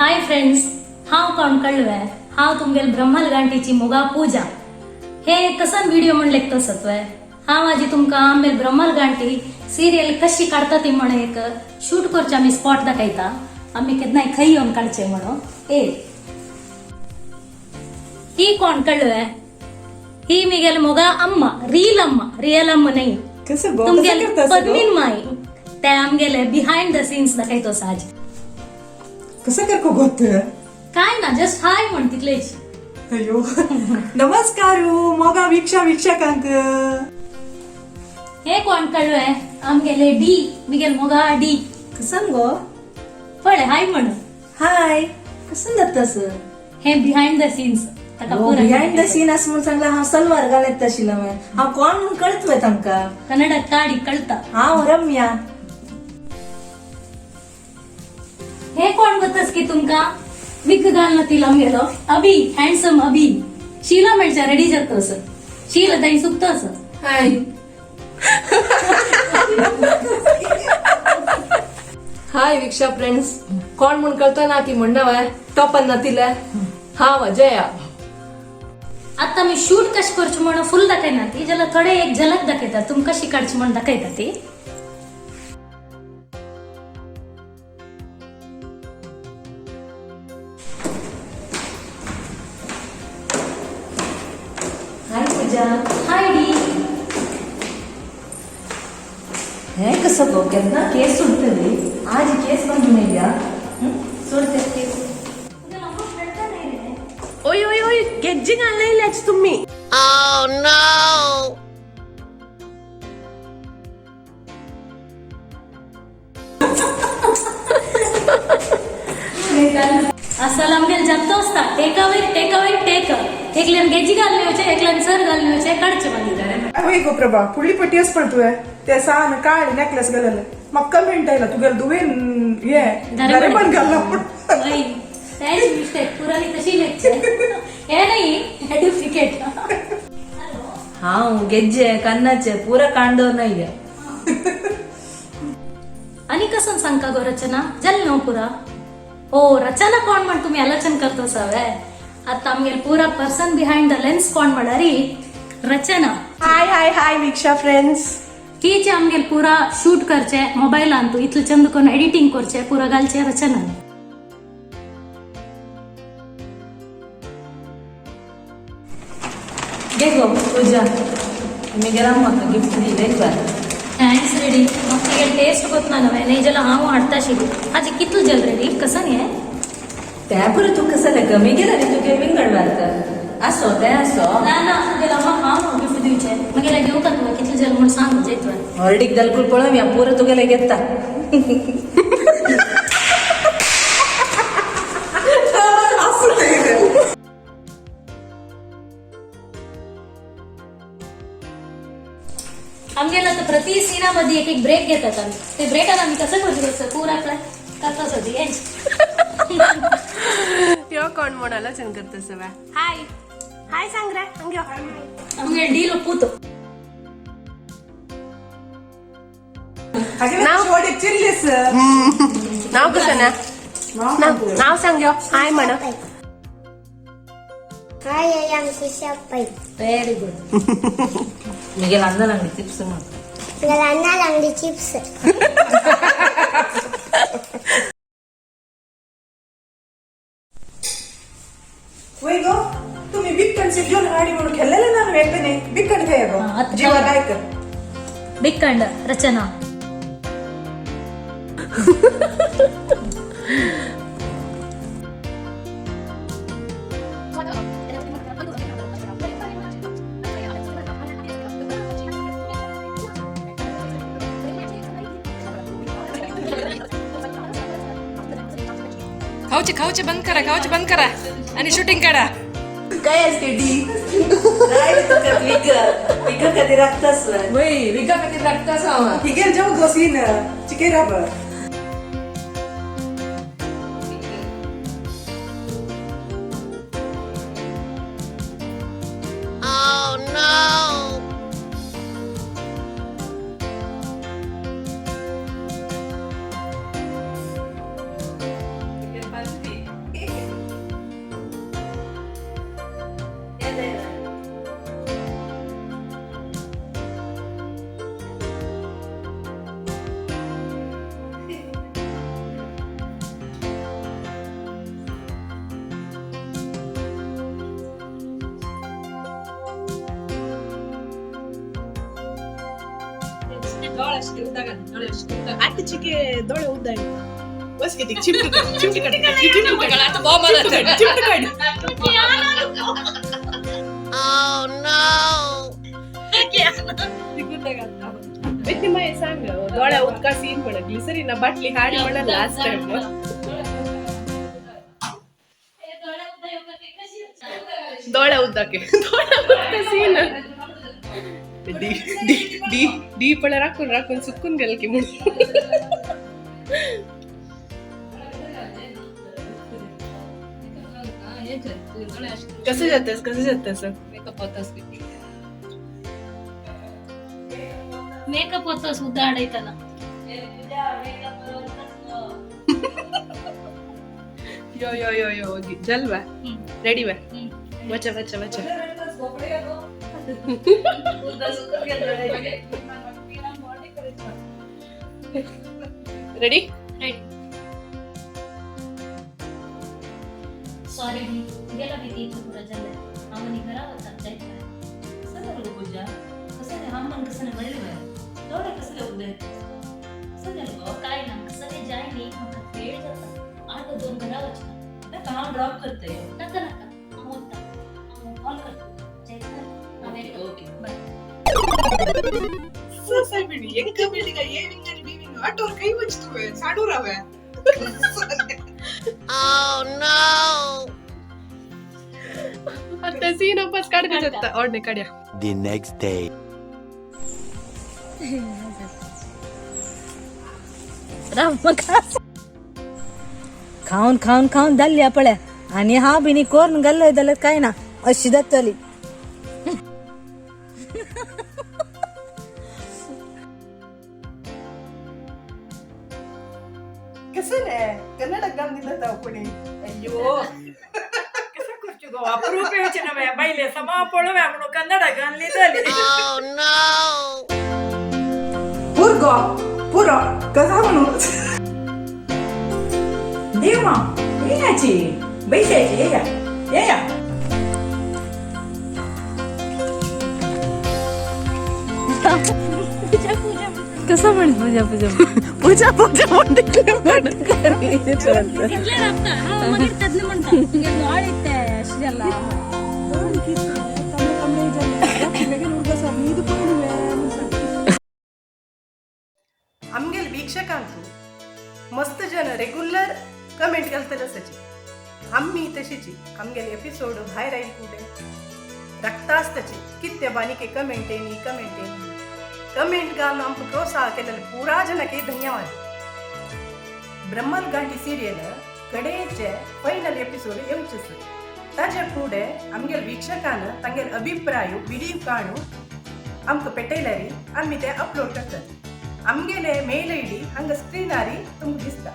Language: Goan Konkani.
हाय फ्रेंड्स, हांव कोण कळवे, हांव तुमगेल ब्रह्मल गांठीची मोगा पूजा. हे कसन व्हिडिओ म्हण लेखतो सत्वे. हांव आजी तुमकां आमगेल ब्रह्मल गांठी सिरियल कशी काडटा ती म्हण एक शूट करचे आमी स्पॉट दाखयता. आमी केन्नाय खंय येवन काडचे म्हणून. ए ही कोण कळवे, ही मिगेल मोगा अम्मा, रील अम्मा, रियल अम्मा नाही. कसं गो, कसं तुमगेल करता? पद्मीन माई ते आमगेले बिहाइंड the scenes दाखयतो आज. कसं कर गोत? काय ना, जस्ट हाय म्हण तितलेच. अयो, नमस्कार हो, मोगा वीक्षा वीक्षकांक. हे कोण कळवे, आमगेले डी, मिगेल मोगा डी. कसं गो? पळे, हाय म्हण. हाय, कसं जातस? हे बिहाइंड the scenes ताका पुरा. बिहाइंड the scene असं म्हणून सांगला. हांव सलवार घालत आशिल्लो हांवें. हांव कोण म्हणून कळत वय तांकां? कन्नड काडी कळता. हांव रम्या. हे कोण गोतस की तुमका विग घालना तिला आमगेलो अभि, हँडसम अभि. शीला मेळच्या रेडी जातस. शीला ताई सुकतस. हाय हाय वीक्षा फ्रेंड्स, कोण म्हूण कळता ना की म्हणना टॉपन ना तिला. हांव जया. आता मी शूट कशी करची म्हणून फुल दाखयना ती, ज्याला थोडे एक झलक दाखयता, तुम कशी काडची म्हणून दाखयता ती. हाय पूजा. हाय डी. हे कसं गो, केन्ना केस सोडटली? आज केस बांदून येया सोडते केस. ओय ओय ओय, गेज्जी घाललेल्याच तुम्ही. असल आमगेल जातो असता take away, take away, take. एकल्यान गेजी घालणे वचे, एकल्यान सर घालणे वचे, काडचे मागीर. होय गो प्रभा, फुडली पट्टी पडतोय ते सान काळी नेकलेस घालले. म्हाका कमेंट आयला, तुगेल दुवेन हे दारेपण घालला. वय, त्याच मिस्टेक पुराली तशी लेखचे. हे नाही, हे डुप्लिकेट. हांव गेज्जे कन्नाचे पुरा कांडो नाही. आणि कसं सांगका गो रचना, जल न्हू पुरा. ओ रचना कोण म्हण तुम्ही आलोचन करतो सवे. आता आमगेल पुरा पर्सन बिहाइंड the lens कोण म्हणारी रचना. हाय हाय हाय वीक्षा फ्रेंड्स. हीचे आमगेल पुरा शूट करचे मोबायलान, तू इतले चंद करून एडिटिंग करचे, पुरा घालचे रचना. घे गो पूजा, मी गेला म्हाका गिफ्ट दिले एक बार. Thanks ready. म्हाका टेस्ट गोत ना नवे नाही ज्याला हांव हाडटा शिकू. आजी कितलो जल रेडी, कसं हे? त्या पुरो तूं कसं लेख मी गेला रे तुगे विंगड मारता असो तें असो. ना ना, तुगेला म्हाका हांव गिफ्ट दिवचे, मागीर घेवका तुवें कितलो जल म्हूण सांग म्हणजे तुवें. हॉर्डीक दलकूल पळोवया, पुरो तुगेले घेता. असं ते. आमगेला तर प्रति सीनामध्ये एक एक ब्रेक घेतात आम्ही. ते ब्रेकात आम्ही कसं करतो, पुरा आपला करतोच होती. त्यो कोण म्हण आलोचन करता सगळ्या. हाय हाय सांग रे हांग. आमगे डील पूत. हागे चिल्लीस. नाव कसं ना, नाव सांग. हाय म्हण. Hi, I am Kusha Pai. Very good. मी गेला अंदाज लागली चिप्स म्हण. Galana Langdi chips. वय गो, तुम्ही बिक्कण घेऊन हाडी म्हणून खेळलेले ना एकने बिक्कण खाय गो. हा, आता जीवा खाय. काय कर. बिक्कंड रचना. खाऊचे खाऊचे बंद करा, खाऊचे बंद करा आणि शूटिंग काढा. काय असते डी? विग विग कधी राखतास? वय, विगा खातीर लागता हांव. हिगेल जाऊ गो सीन चिकेरा बर. आतांची दोळे उद्दा बस किती चिमटू चिमटी काढ चिमटू काढ चिमटू काढ. बेती माय सांग दोळ्या उदका सीन म्हण ग्लिसरीना बाटली हाडी म्हण लास्ट टाइम. दोळ्या उदके दोळ्या उदका scene D D D D पळ राखून राखून सुकून गेल की म्हणून. कसं जातस कसं जातस? मेकअप होतास. मेकअप होतस उद्दा आडयतना. यो यो यो यो जलवा रेडी वा वचा वचा वचा. रेडी. रेडी. सॉरी गेला भीती इथं पुरा झालं आम्ही घरा वचा जायचं. कसं गो पूजा, कसं नाही हा मन कसं नाही म्हणले बाय दोळे कसले उद्दे कसं नाही गो? काय ना कसं ते जाय नाही म्हाका वेळ जाता आठ दोन घरा वचना. नाका, हांव ड्रॉप करते. नाका नाका, हांव वता, हांव कॉल करता जायता. हांवें ओके. बाय. ಎಂಕ ಬಿಲ್ಡಿಂಗ್ ಎ ವಿಂಗ್ आणि ಬಿ ವಿಂಗ್ ಆಟೋರ್ ಕೈ ವಚ್ತುವೆ ಸಾಡೂರವೆ. ಅಂತ ಸೀನ್ ವಾಪಸ್ ಕಾಡ್ಕ ಜತ್ತ ಓಡ್ನೆ ಕಡ್ಯ. The next day. खाऊन खाऊन खाऊन जाल्ली पळय आनी हांव बिनी कोर्न गेल्लो जाल्यार काय ना अशी जातली. कसं नाही कन्नड गांधीला कोणी अय्यो. ಅಪರೂಪ ಯೋಚನೆ ಬೈಲೆ ಸಮ ಪೊಳವೆ ಅವನು ಕನ್ನಡ ಗನ್ಲಿದಲ್ಲಿ. पुरगो पुरो कसा म्हणू. देवा येयाची बैसायची येया येया. कसं म्हण पूजा पूजा. पूजा पूजा म्हणते. तितलें राबता हांव मागीर तेन्ना म्हणटा तुगे दोळे ते अशें जाला. आमगेल वीक्षकांतू मस्त जन रेग्युलर कमेंट घालतले आसाची. आम्ही तशीची आमगेल एपिसोड भायर आयल कुठे रक्ता आसताची कित्ते बानिके कमेंट येनी कमेंट येनी कमेंट घालून आमकां प्रोत्साह केलेले पुरा जनके धन्यवाद. ब्रह्मल गांठी सिरियल कडेचे फायनल एपिसोड येवचेच ताजे फुडें आमगेल वीक्षकान तांगेल अभिप्राय विडियो काणू आमकां पेटयल्यारी आमी ते अपलोड करतात. आमगेले मेल I D हांगा स्क्रीनारी तुमकां दिसता.